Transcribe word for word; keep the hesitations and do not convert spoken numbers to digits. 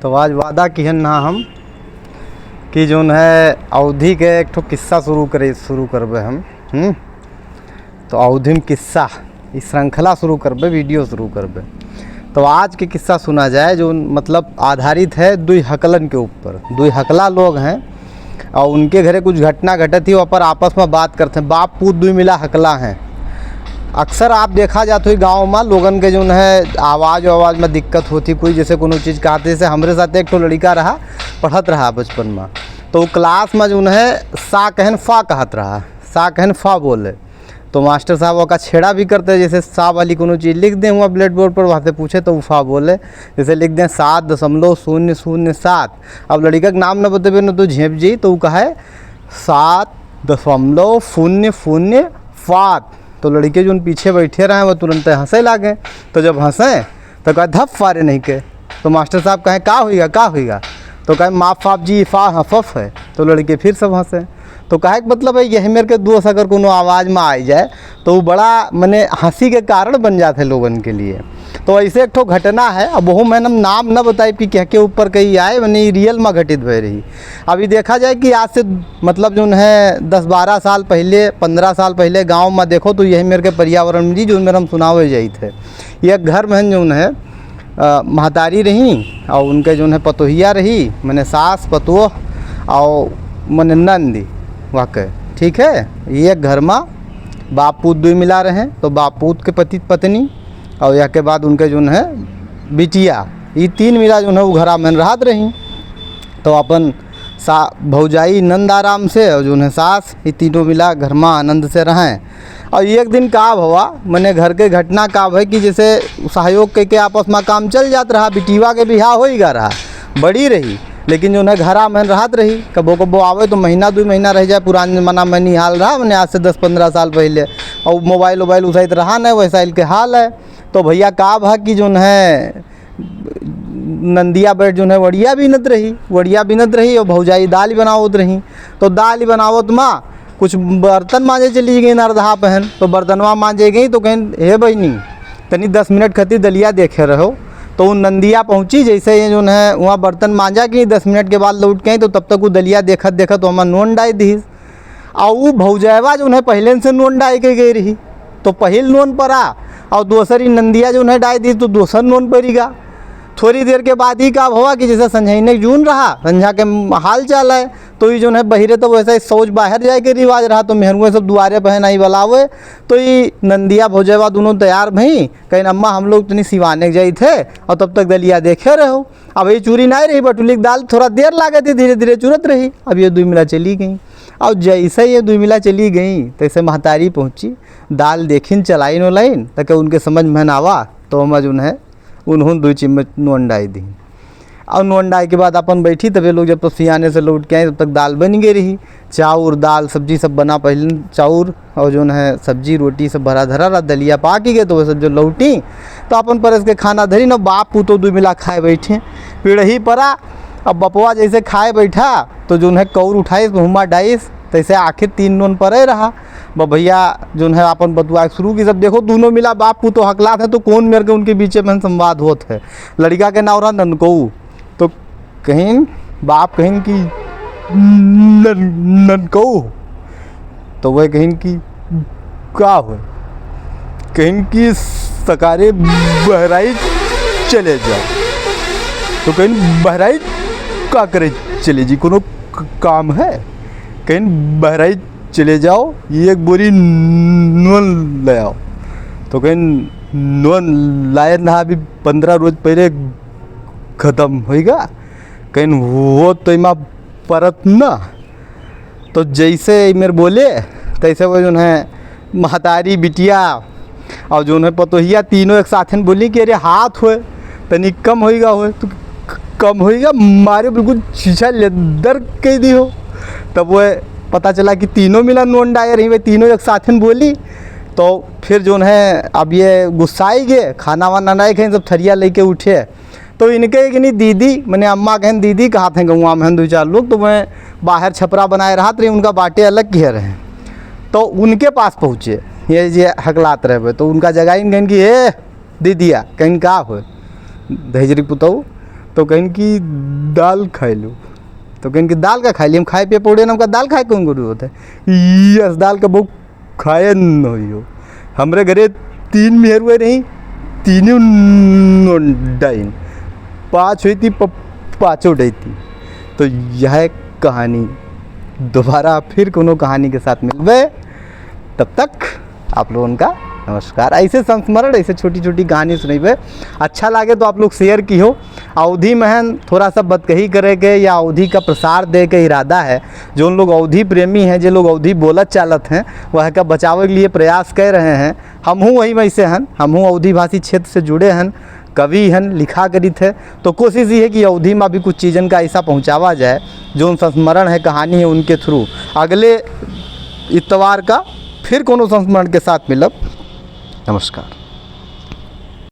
तो आज वादा किहन ना हम कि जौन है अवधी के एक ठो किस्सा शुरू करे, शुरू करबे हम। हम्म, तो अवधी में किस्सा, ई श्रृंखला शुरू करबे, वीडियो शुरू करबे। तो आज के किस्सा सुना जाए, जो मतलब आधारित है दुई हकलन के ऊपर। दुई हकला लोग हैं और उनके घरे कुछ घटना घटत ही, वहाँ पर आपस में बात करते हैं। बाप पूत दुई मिला हकला हैं। अक्सर आप देखा जात हुई गाँव में लोगन के जौन है आवाज़ आवाज़ में दिक्कत होती, कोई जैसे कोनो चीज़ कहते, जैसे हमरे साथ एक ठो लड़का रहा, पढ़त रहा बचपन में, तो वो क्लास में जौन है सा कहन फा कहत रहा, सा कहन फा बोले। तो मास्टर साहब ओका छेड़ा भी करते, जैसे सा वाली कोनो चीज़ लिख दें हुआ ब्लैक बोर्ड पर, वहाँ से पूछे तो उ फा बोले। जैसे लिख दें सात दशमलव शून्य शून्य सात, अब लड़का के नाम न बतेबे न तो झेप जी, तो उ कहे सात दशमलव शून्य शून्य सात। तो लड़के जो पीछे बैठे रहे वो तुरंत हंसे लागे। तो जब हंसे तो कहे धप फारे नहीं के। तो मास्टर साहब कहे का होइगा, का होइगा? तो कहे माफ फाफ जी, फा हफफ है। तो लड़के फिर सब हंसे। तो कहे के मतलब है यही मेरे के दोस्त अगर कोनो आवाज़ में आ जाए तो वो बड़ा मने हंसी के कारण बन जाते लोगन के लिए। तो ऐसे एक ठो घटना है, अब वहू में हम नाम न बताइब कि क्या के ऊपर कही आए, मने ई रियल में घटित भय रही। अभी देखा जाए कि आज से मतलब जौन है दस बारह साल पहले, पन्द्रह साल पहले गाँव में देखो तो यही मेरे के पर्यावरण में जी जौन मेरे हम सुनावे जाइत है। एक घर में जौन है अ, महतारी रही और उनके जौन है पतोहिया रही, मने सास पतोह और मने नंदी वाके, ठीक है। एक घर में बाप पूत दुई मिला रहे, तो बाप पूत के पति पत्नी और या के बाद उनके जौन है बिटिया, ई तीन मिला जौन है उ घरा में रहत रही। तो अपन सा भौजाई नंद आराम से और जौन है सास, ई तीनों मिला घर में आनंद से रहें। और एक दिन का भवा, मने घर के घटना का भय कि जैसे सहयोग के, के आपस में काम चल जात रहा, बिटिया के बियाह होइगा रहा, बड़ी रही, लेकिन जौन है घरा में रहत रही, कबो कबो आवे तो महीना दुई महीना रह जाए। पुरान जमाना में निहाल रहा, मने आज से दस पन्द्रह साल पहले, और मोबाइल वोबाइल उठाइत रहा न, वैसा इनके हाल है। तो भैया का भा कि जौन है नंदिया बैठ जौन है वड़िया बीनत रही, वड़िया बीनत रही और भौजाई दाल बनावत रही। तो दाल बनावत माँ कुछ बर्तन मांजे चली गई नरदहा पहन, तो बर्तनवा मांजे गई तो कहें हे बहिनी तनी दस मिनट खातिर दलिया देखे रहो। तो उ नंदिया पहुँची, जैसे ये जौन है वहाँ बर्तन मांजा कि दस मिनट के बाद लौट के आई, तो तब तक वो दलिया देखत देखत वहाँ नून डाल दीस। आ उ भौजैवा जौन है पहले से नून डाल के गई रही, तो पहिल नून परा और दोसर ई नंदिया जौन है डाल दी तो दोसर नून परिगा। थोड़ी देर के बाद ही का भवा कि जैसे संझैने जून रहा, संझा के हाल चाल है, तो ई जौन है बहिरे तो वैसे शौच बाहर जाए के रिवाज रहा, तो मेहरुए सब दुआरे बहन आई बलावे। तो ई नंदिया भौजैवा दोनों तैयार भई, कहीं अम्मा हम लोग तनी सिवाने के जाइत है और तब तक दलिया देखे रहो। अब ये चूरी नहीं रही, बटुली के दाल थोड़ा देर लागे थी, धीरे धीरे चुरत रही। अब ये दुई मिला चली गई। और जैसे ये दुई मिला चली गई, तैसे महतारी पहुँची, दाल देखिन चलाइन ओलाइन, ताकि उनके समझ में ना आवा, तो हम जौन है उन्होंने दुई चिम्मच नून डाल दी। और नून डाल के बाद अपन बैठी, तब ये लोग जब तो सियाने से लौट के आए, तब तक दाल बन गई रही। चाउर, दाल, सब्जी सब बना पहले, चाउर और जौन है सब्जी, रोटी सब भरा धरा रहा, दलिया पाक ही गए, तो वो सब जो लौटी, तो अपन परस के खाना धरी न, बाप पूतो दुई मिला खाए बैठे। पिड़ही परा, अब बपवा जैसे खाए बैठा, तो जौन है कौर उठाइस, मुँहमा डाइस, तैसे आखिर तीन नून परे रहा। बबैया जौन है अपन बतुआ शुरू की, सब देखो, दोनों मिला बाप पूतो हकलात है, तो कौन मेर के उनके बीचे में संवाद होत है। लड़का के नाव रहा ननकऊ, तो कहिन, बाप कहिन कि नन-, ननकऊ, तो वह कहिन कि का हो? कहिन कि सकारे बहराइच चले जाओ। तो कहिन बहराइच का करे चले जी, कोनो क-, काम है? कहिन बहराइच चले जाओ, एक बोरी नून ले आओ। तो कहिन नून लाए ना, अभी पन्द्रह रोज पहले खत्म होइगा। कहिन वो तो इमा परत ना। तो जैसे ई मेर बोले, तैसे वो जौन है महतारी बिटिया और जौन है पतोहिया, तीनों एक साथन बोली कि अरे हाथ होए, तनी कम होइगा होए। तो क-, कम होइगा, मारे बिल्कुल शीशा लेदर कह दी हो। तब वो पता चला कि तीनों मिला नून डाए रही, वे तीनों एक साथन बोली। तो फिर जौन है अब ये गुस्साई गए, खाना वाना नहीं खाए, सब थरिया लेके उठे। तो इनके एक नी दीदी, मने अम्मा कहन दीदी कहत हैं, गौवा में हैं दुई चार लोग, तो वह बाहर छपरा बनाए रहत रही, उनका बाटे अलग किहे रहे। तो उनके पास पहुँचे, ये जे हकलात रहबे, तो उनका जगाइन कहन कि ए दीदिया, कहिन का हो धैजरी पुतऊ, तो कहिन कि दाल खाए लो। तो कहिन कि दाल का खाए ली, हम खाए पिए पौड़े ना, हमका दाल खाए कौन गुरु होता है? यस, दाल का बहुत खाए न होइयो। हमरे घरे तीन मेहरुए रही, तीनों नोंडाइन, पाँच होई थी, प-, पाँचों डई थी। तो यह कहानी दोबारा फिर कोनो कहानी के साथ मिलबे, तब तक आप लोगन का नमस्कार। ऐसे संस्मरण, ऐसे छोटी छोटी कहानी सुनैबे, अच्छा लागे तो आप लोग शेयर किहो। अवधी महन थोड़ा सा बतकही करे के या अवधी का प्रसार दे के इरादा है। जोन लोग अवधी प्रेमी हैं, जे लोग अवधी बोलत चालत हैं, वह का बचावे के लिए प्रयास कर रहे हैं। हमहूँ वही में से हन, हमहूँ अवधी भाषी क्षेत्र से जुड़े हन, कवि हन, लिखा करित है। तो कोशिश ये है कि अवधी में भी कुछ चीजन का ऐसा पहुँचावा जाए, जोन संस्मरण है, कहानी है, उनके through। अगले इतवार का फिर कोनो संस्मरण के साथ मिलब। नमस्कार।